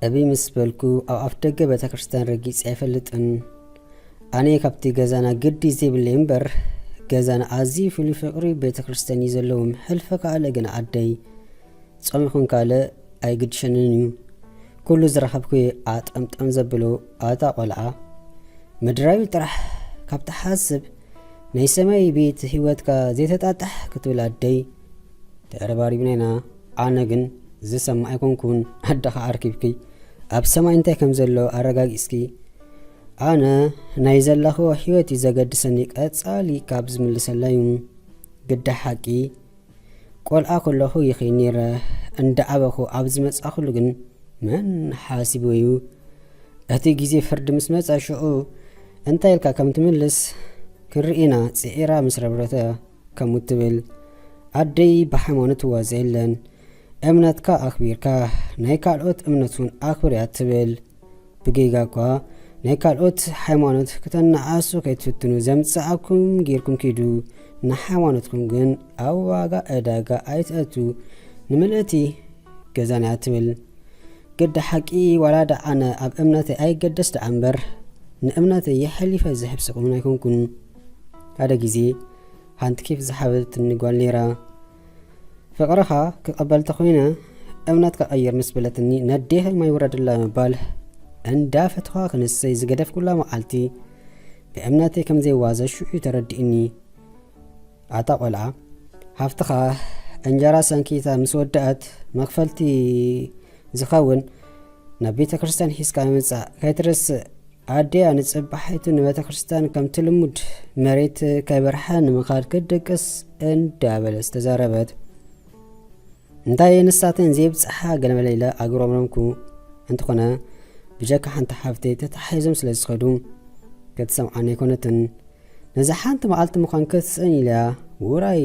እቢ ምስ በልኩ ኣብ ኣፍ ደገ ቤተ ክርስቲያን ረጊጸ ኣይፈልጥን። ኣነ ካብቲ ገዛና ግዲ ዘይብለይ እምበር፣ ገዛና ኣዝዩ ፍሉይ ፍቕሪ ቤተ ክርስቲያን እዩ ዘለዎም። ሕልፈ ካለ ግን ኣደይ፣ ጾም ይኹን ካልእ ኣይግድሸንን እዩ። ኩሉ ዝረኸብኩ ኣጠምጠም ዘብሎ ኣታ ቆልዓ። ምድራዊ ጥራሕ ካብ ትሓስብ፣ ናይ ሰማይ ቤት ህይወትካ ዘይተጣጣሕ ክትብል ኣደይ። ተረባሪብና ኢና። ኣነ ግን ዝሰማ ኣይኮንኩን። ኣደኻ ኣርኪብኪ ኣብ ሰማይ እንታይ ከም ዘሎ ኣረጋጊጽኪ። ኣነ ናይ ዘለኽዎ ህይወት እዩ ዘገድሰኒ። ቀጻሊ ካብ ዝምልሰላ እዩ። ግዳ ሓቂ ቆልዓ ከለኹ ይኸይድ ነይረ። እንዳዓበኹ ኣብ ዝመጻኹሉ ግን መን ሓሲቡ እዩ? እቲ ግዜ ፍርዲ ምስ መጻ ሽዑ እንታይ ኢልካ ከም ትምልስ ክንርኢ ኢና። ጽዒራ ምስ ረብረተ ከምኡ ትብል። ኣደይ ብሃይማኖት ትዋዘ የለን። እምነትካ ኣኽቢርካ ናይ ካልኦት እምነት እውን ኣኽብር እያ ትብል። ብጌጋ እኳ ናይ ካልኦት ሃይማኖት ክተነኣሱ ከይትፍትኑ፣ ዘምጽኣኩም ጌርኩም ኪዱ፣ ንሃይማኖትኩም ግን ኣብ ዋጋ ዕዳጋ ኣይትእቱ። ንምልእቲ ገዛና እያ ትብል። ግዳ ሓቂ ዋላ ደኣ ኣነ ኣብ እምነተይ ኣይገደስ ደኣ እምበር፣ ንእምነተይ የሕሊፈ ዝህብ ስቕ እውን ኣይኮንኩን። ሓደ ግዜ ሓንቲ ኬፍ ዝሃበትኒ ጓል ነይራ። ፍቕርኻ ክቐበል ተኾይነ እምነትካ ቀይር ምስ በለትኒ፣ ነዴኺ ማይ ውረድላ ምባል እንዳፈተኻ ክንሰይ ዝገደፍኩላ መዓልቲ፣ ብእምነተይ ከም ዘይዋዘ ሽዑ ተረዲእኒ። ኣታ ቆልዓ፣ ሃፍትኻ እንጀራ ሰንኪታ ምስ ወደኣት፣ መኽፈልቲ ዝኸውን ናብ ቤተ ክርስቲያን ሒዝካ ምምጻእ ከይትርስእ። ኣደያ ንጽባሒቱ ንቤተ ክርስቲያን ከምቲ ልሙድ መሬት ከይበርሐ ንምኻድ ክትድቅስ እንዳበለት ተዛረበት። እንታይ ንሳተን ዘይብጽሓ ገለመለ ኢለ ኣጉረምረምኩ። እንተኾነ ብጀካ ሓንቲ ሓፍተይ ተታሒዞም ስለ ዝኸዱ ክትሰምዓኒ ኣይኮነትን። ነዛ ሓንቲ መዓልቲ ምዃን ክትስእን ኢለያ ውራይ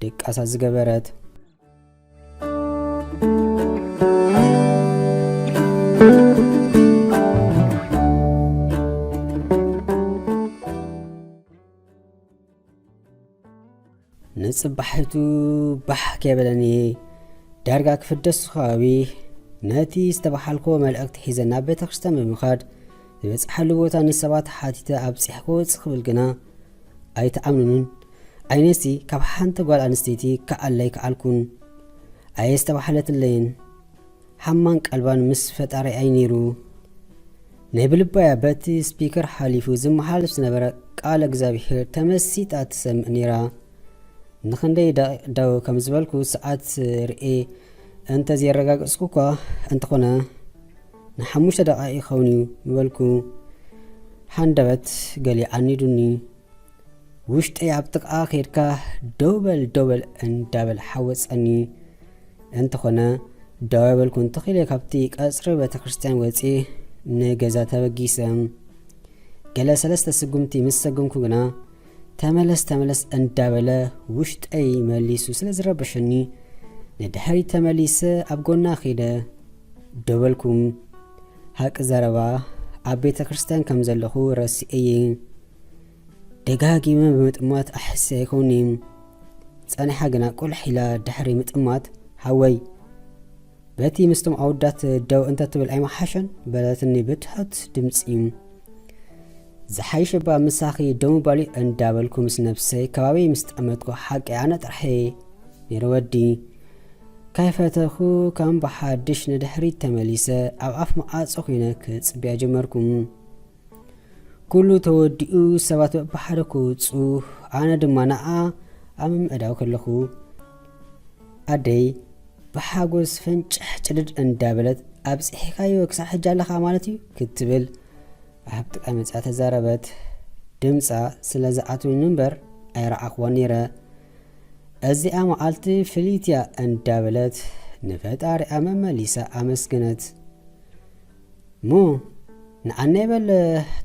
ድቃሳ ዝገበረት። ንጽባሒቱ ባሕ ከይበለኒ፣ ዳርጋ ክፍደስ ከባቢ፣ ነቲ ዝተባሓልኮ መልእኽቲ ሒዘ ናብ ቤተ ክርስቲያን ብምኻድ፣ ዝበጽሓሉ ቦታ ንሰባት ሓቲተ ኣብጺሐ ክወጽእ ክብል ግና፣ ኣይትኣምኑንን፣ ዓይነይሲ ካብ ሓንቲ ጓል ኣንስተይቲ ክኣለይ ከኣልኩን። ኣየ ዝተባሓለትለይን። ሓማን ቀልባን ምስ ፈጣሪኣይ ነይሩ። ናይ ብልባያ በቲ ስፒከር ሓሊፉ ዝመሓለፍ ዝነበረ ቃል እግዚኣብሔር ተመሲጣ ትሰምዕ ነይራ። ንኽንደይ ደቂቕ ደው ከም ዝበልኩ ሰዓት ርኤ እንተ ዘየረጋገጽኩ እኳ እንተኾነ፣ ንሓሙሽተ ደቂቕ ይኸውን እዩ ምበልኩ፣ ሃንደበት ገሊኡ ዓኒዱኒ። ውሽጠይ ኣብ ጥቓ ከይድካ ደው በል ደው በል እንዳበል ሓወጸኒ። እንተኾነ ደው ኣይበልኩን። ተኺለ ካብቲ ቀጽሪ ቤተ ክርስቲያን ወጺ ንገዛ ተበጊሰ። ገለ ሰለስተ ስጉምቲ ምስ ሰገምኩ ግና ተመለስ ተመለስ እንዳበለ ውሽጠይ መሊሱ ስለ ዝረበሸኒ ንድሕሪት ተመሊሰ ኣብ ጎና ኸይደ ደው በልኩ። ሓቂ ዘረባ ኣብ ቤተ ክርስቲያን ከም ዘለኹ ረሲኤ እየ። ደጋጊመ ብምጥማት ኣሕስያ ኣይኮንኩን። ጸኒሓ ግና ቁልሕ ኢላ ድሕሪ ምጥማት፣ "ሓወይ፣ በቲ ምስቶም ኣወዳት ደው እንተትብል ኣይምሓሸን?" በለትኒ ብትሑት ድምጺ። "ዝሓይሽ እባ ምሳኺ ደው ምባል እዩ" እንዳበልኩ ምስ ነብሰይ ከባቢ ምስ ጠመትኩ፣ ሓቂ ኣነ ጥራሕ እየ ነይረ ወዲ። ከይፈተኹ ከም ብሓድሽ ንድሕሪት ተመሊሰ ኣብ ኣፍ መዓጾ ኮይነ ክጽብያ ጀመርኩ። ኩሉ ተወዲኡ፣ ሰባት በብሓደ ክወጹ፣ ኣነ ድማ ንዓ ኣብ ምምዕዳው ከለኹ፣ ኣደይ ብሓጎስ ፈንጭሕ ጭድድ እንዳበለት፣ "ኣብጺሕካዮ ክሳዕ ሕጂ ኣለኻ ማለት እዩ?" ክትብል ኣብ ጥቃ መጽያ ተዛረበት። ድምጻ ስለ ዝኣትወኒ እምበር ኣይረኣኽዋን ነይረ። "እዚኣ መዓልቲ ፍልይቲ እያ" እንዳበለት ንፈጣሪኣ መመሊሳ ኣመስገነት። "እሞ ንዓናይ በል፣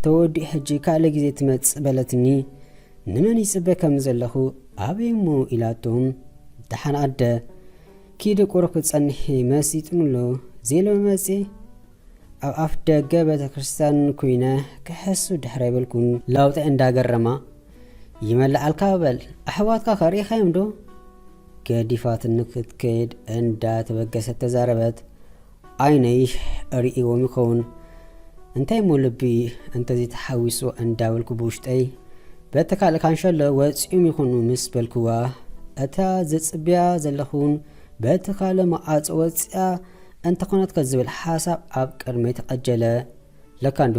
ተወዲኡ ሕጂ ካልእ ግዜ ትመጽእ" በለትኒ። ንመን ይጽበ ከም ዘለኹ ኣበይ እሞ ኢላቶም። "ደሓን ኣደ፣ ኪዲ ቁሩብ ክጸንሒ መሲጡኒ ኣሎ፣ ዘይለመመጽእ ኣብ ኣፍ ደገ ቤተ ክርስቲያን ኮይነ ክሕሱ ድሕር ኣይበልኩን" ለውጢ እንዳገረማ፣ "ይመልኣልካ በል፣ ኣሕዋትካ ከ ርኢኻዮም ዶ?" ገዲፋትኒ ክትከይድ እንዳተበገሰት ተዛረበት። ዓይነይ ርእይዎም ይኸውን። እንታይ እሞ ልቢ እንተዘይተሓዊሱ እንዳበልኩ ብውሽጠይ፣ በቲ ካልእ ካንሸሎ ወፂኦም ይኹኑ ምስ በልክዋ፣ እታ ዘፅብያ ዘለኹን በቲ ካልእ መዓፆ ወፂኣ እንተኾነትከ ዝብል ሓሳብ ኣብ ቅድመይ ተቐጀለ። ለካንዱ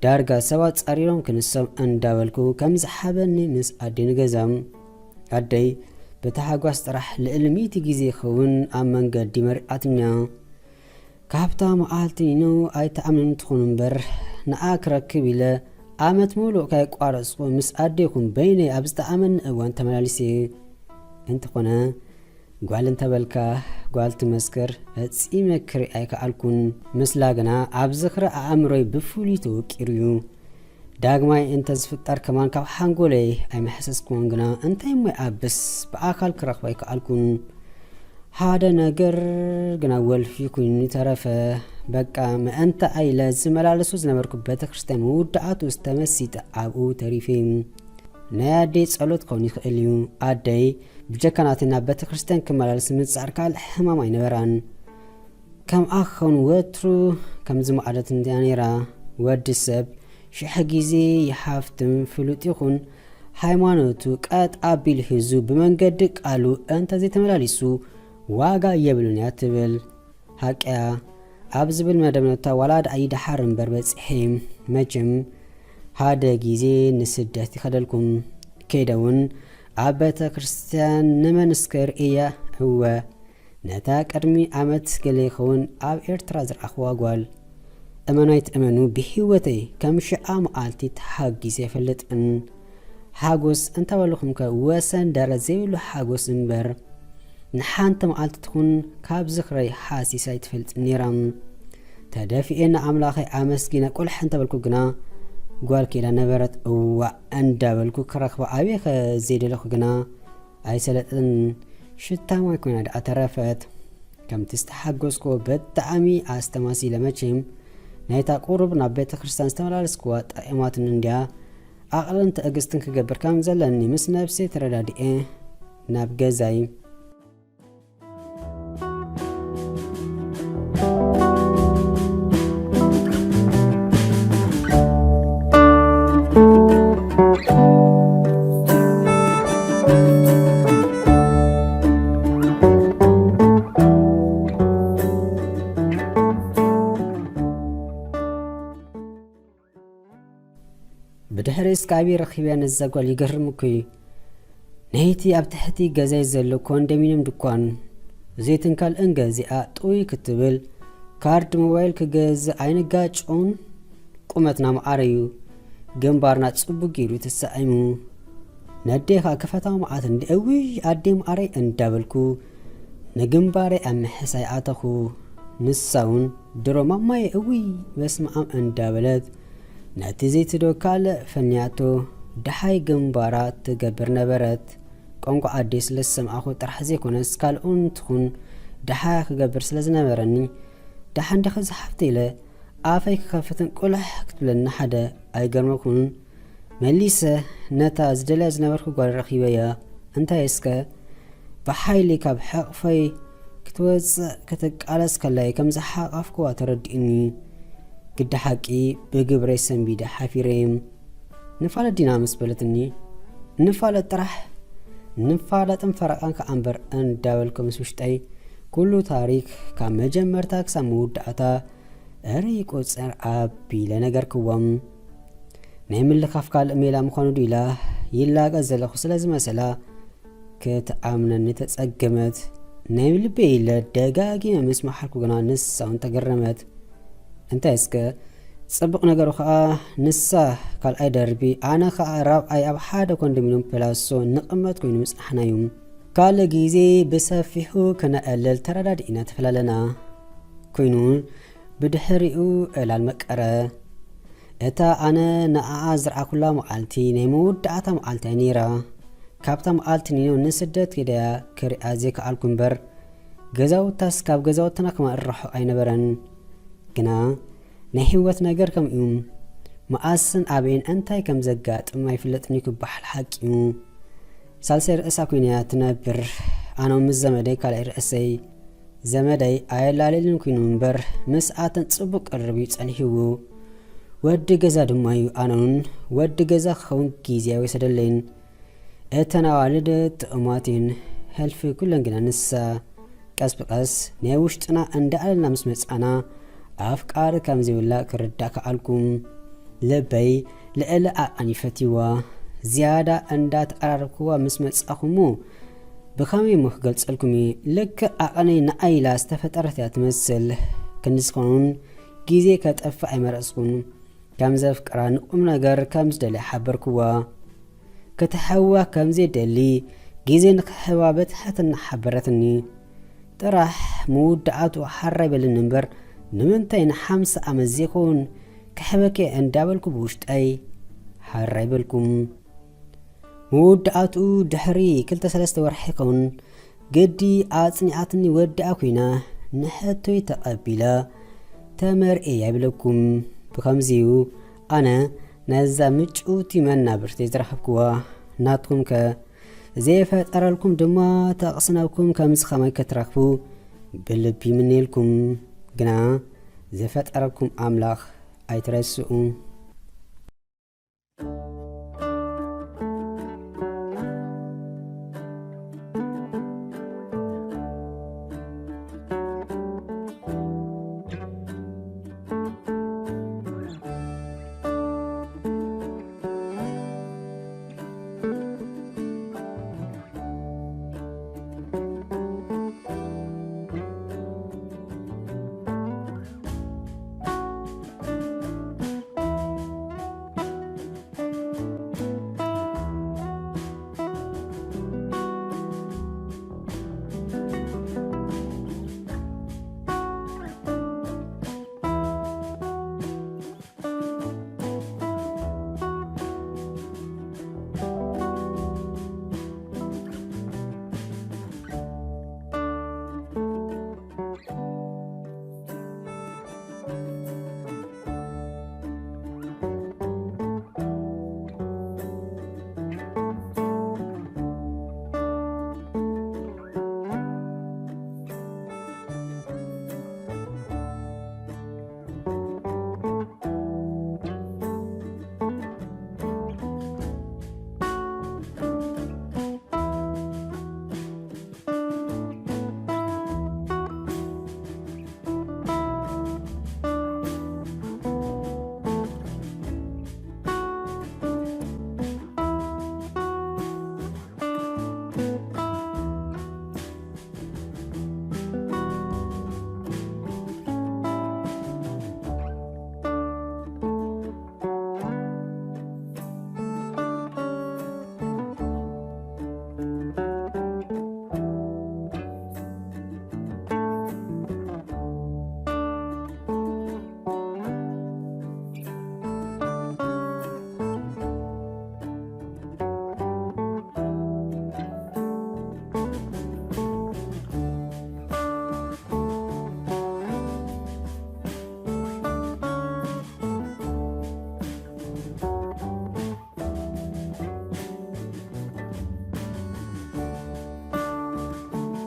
ዳርጋ ሰባት ጸሪሮም ክንሶም እንዳበልኩ ከም ዝሓበኒ ምስ ኣደይ ንገዛ። ኣደይ ብታሕጓስ ጥራሕ ልዕሊ ሚእቲ ግዜ ይኸውን ኣብ መንገዲ መሪዓትንያ። ካብታ መዓልቲ ኒኖ ኣይትኣምንን ትኹን እምበር፣ ንኣ ክረክብ ኢለ ዓመት ሙሉእ ካይቋረጽኩ ምስ ኣደይኹም በይነይ ኣብ ዝጠዓመኒ እዋን ተመላሊሰ። እንተኾነ ጓል እንተበልካ ጓል ትመስክር ፈጺመ ክርኢ ኣይከኣልኩን። ምስላ ግና ኣብ ዝኽሪ ኣእምሮይ ብፍሉይ ተወቂሩ እዩ። ዳግማይ እንተ ዝፍጠር ከማን ካብ ሓንጎለይ ኣይመሐሰስኩዎን፣ ግና እንታይ እሞ ይኣብስ ብኣካል ክረኽባ ኣይከኣልኩን። ሓደ ነገር ግና ወልፊ ኮይኑ ተረፈ። በቃ ምእንተ ኢለ ዝመላለሶ ዝነበርኩ ቤተክርስትያን መወዳእቱ ዝተመሲጠ ኣብኡ ተሪፈ። ናይ ኣደይ ጸሎት ክኸውን ይኽእል እዩ። ኣደይ ብጀካ ናተይ ናብ ቤተክርስትያን ክመላለስ ምጽዓር ካልእ ሕማም ኣይነበራን። ከምኣ ክኸውን ወትሩ ከም ዝመዓደት እንድያ ነይራ። ወዲ ሰብ ሽሕ ግዜ ይሓፍትም ፍሉጥ ይኹን፣ ሃይማኖቱ ቀጥ ኣቢሉ ሒዙ ብመንገዲ ቃሉ እንተዘይተመላሊሱ ዋጋ የብሉን እያ ትብል። ሓቅያ ኣብ ዝብል መደምደምታ ዋላ ደኣ ይደሓር እምበር በጺሐ። መቸም ሓደ ግዜ ንስደት ይኸደልኩም። ከይደ እውን ኣብ ቤተ ክርስቲያን ንመንስከር እያ። እወ፣ ነታ ቅድሚ ዓመት ገለ ይኸውን ኣብ ኤርትራ ዝረኣኽዋ ጓል። እመኑ ኣይትእመኑ፣ ብህይወተይ ከም ሽዓ መዓልቲ ተሓጊሰ ኣይፈልጥን። ሓጎስ እንተበልኹምከ ወሰን ደረት ዘይብሉ ሓጎስ እምበር፣ ንሓንቲ መዓልቲ ትኹን ካብ ዝኽረይ ሓሲስ ኣይትፈልጥን ነይራ። ተደፊኤ ንኣምላኸይ ኣመስጊነ ቁልሕ እንተበልኩ ግና፣ ጓል ኪዳን ነበረት። እዋእ እንዳበልኩ ክረኽባ ኣበይከ ዘይደለኹ ግና፣ ኣይሰለጥን ሽታ ማይ ኮይና ደኣ ተረፈት። ከምቲ ዝተሓጎስኩ ብጣዕሚ ኣስተማሲለ። መቸም ናይታ ቁሩብ ናብ ቤተ ክርስቲያን ዝተመላለስኩዋ ጠቒማትኒ እንድያ። ዓቕልን ትዕግስትን ክገብር ከም ዘለኒ ምስ ነብሰይ ተረዳዲኤ ናብ ገዛይ። ብድሕሪ እስካቢ ረኺበያ ነዛ ጓል ይገርም እኮ እዩ። ናይቲ ኣብ ትሕቲ ገዛይ ዘሎ ኮንዶሚንየም ድኳን ዘይትን ካልእን ገዚኣ ጥውይ ክትብል ካርድ ሞባይል ክገዝእ ኣይንጋጭውን። ቁመትና መዓረ እዩ። ግንባርና ጽቡቅ ገይሩ ተሳኢሙ። ነዴኻ ክፈታው መዓት እንዲ እውይ ኣዴ መዓረይ እንዳበልኩ ንግንባረይ ኣብ ምሕሳይ ኣተኹ። ንሳ እውን ድሮ ማማየ እውይ በስመ ኣብ እንዳበለት ነቲ ዘይትዶ ካልእ ፈንያቶ ደሓይ ግንባራ ትገብር ነበረት። ቋንቋ ኣደይ ስለ ዝሰምዓኹ ጥራሕ ዘይኮነስ ካልኦን ትኹን ደሓያ ክገብር ስለ ዝነበረኒ ደሓን ዲኺ ዝሓፍተይ ኢለ ኣፈይ ክኸፍትን ቁልሕ ክትብለኒ ሓደ ኣይገርመኩን። መሊሰ ነታ ዝደልያ ዝነበርኩ ጓል ረኺበያ። እንታይ እስከ ብሓይሊ ካብ ሕቕፈይ ክትወፅእ ክትቃለስ ከላይ ከም ዝሓቐፍኩዋ ተረዲኡኒ። ግዲ ሓቂ ብግብረይ ሰንቢደ ሓፊረ። ንፋለጥ ዲና ምስ በለትኒ፣ ንፋለጥ ጥራሕ፣ ንፋለጥን ፈረቓን ከኣ እምበር እንዳበልኩ ምስ ውሽጠይ ኩሉ ታሪክ ካብ መጀመርታ ክሳብ መወዳእታ እሪ ቁፅር ኣቢለ ነገርክዎም። ናይ ምልኻፍ ካልእ ሜላ ምዃኑ ዱ ኢላ ይላገ ዘለኹ ስለ ዝመሰላ ክትኣምነኒ ተጸገመት። ናይ ልበይ ኢለ ደጋጊመ ምስ መሓልኩ ግና ንሳ እውን ተገረመት። እንታይ እስከ ጽቡቕ ነገሩ ኸኣ ንሳ ካልኣይ ደርቢ ኣነ ኸኣ ራብዓይ ኣብ ሓደ ኮንዶሚንየም ፕላሶ ንቕመጥ ኮይኑ ምጽናሕና እዩ። ካልእ ግዜ ብሰፊሑ ክነዕልል ተረዳዲእና ተፈላለና። ኮይኑ ብድሕሪኡ ዕላል መቀረ። እታ ኣነ ንኣኣ ዝረኣኩላ መዓልቲ ናይ መወዳእታ መዓልቲ እያ ነይራ። ካብታ መዓልቲ ኒኖ ንስደት ከይደያ ክሪኣ ዘይከኣልኩ እምበር፣ ገዛውታስ ካብ ገዛውትና ከማን ርሑቕ ኣይነበረን። ግና ናይ ህይወት ነገር ከምኡ እዩ። መኣስን ኣበይን እንታይ ከም ዘጋጥም ኣይፍለጥን እዩ ክበሃል ሓቂ እዩ። ሳልሰይ ርእሳ ኮይና እያ ትነብር። ኣነ ምስ ዘመደይ ካልኣይ ርእሰይ። ዘመደይ ኣየላለልን ኮይኑ እምበር ምስኣተን ጽቡቕ ቅርርብ እዩ ጸኒሕዎ። ወዲ ገዛ ድማ እዩ። ኣነውን ወዲ ገዛ ክኸውን ግዜ ኣይወሰደለይን። እተን ኣዋልድ ጥዑማት እየን፣ ሕልፊ ኩለን ግና ንሳ። ቀስ ብቀስ ናይ ውሽጥና እንዳኣለና ምስ መጻና ኣፍቃሪ ከም ዘይብላ ክርዳ ከኣልኩም። ልበይ ልዕሊ ዓቐን ይፈትዋ። ዝያዳ እንዳተቐራረብክዋ ምስ መጻኹሞ ብኸመይ እሞ ክገልጸልኩም እዩ? ልክዕ ዓቐነይ ንዓይ ኢላ ዝተፈጠረት እያ ትመስል። ክንዲ ዝኾኑን ግዜ ከጠፍእ ኣይመረጽኩን። ከም ዘፍቅራ ንቁም ነገር ከም ዝደልያ ሓበርክዋ። ከተሕዋ ከም ዘይደሊ ግዜ ንክሕባ በትሕትና ሓበረትኒ። ጥራሕ መወዳእቱ ሓራይ በልን እምበር ንምንታይ ንሓምሳ ዓመት ዘይኸውን ክሕበከ እንዳበልኩ ብውሽጠይ ሓራይ በልኩም። መወዳእቱ ድሕሪ ክልተ ሰለስተ ወርሒ ይኸውን ግዲ ኣጽኒዓትኒ ወዳኣ ኮይና ንሕቶይ ተቐቢላ ተመርኤ ይብለኩም። ብኸምዚዩ ኣነ ነዛ ምጭውቲ መናብርተይ ዝረኸብክዋ። ናትኩም ከ ዘይፈጠረልኩም ድማ ተቕስነኩም ከምዚ ኸማይ ክትረኽቡ ብልቢ ይምነየልኩም። ግና ዝፈጠረኩም ኣምላኽ ኣይትረስኡ።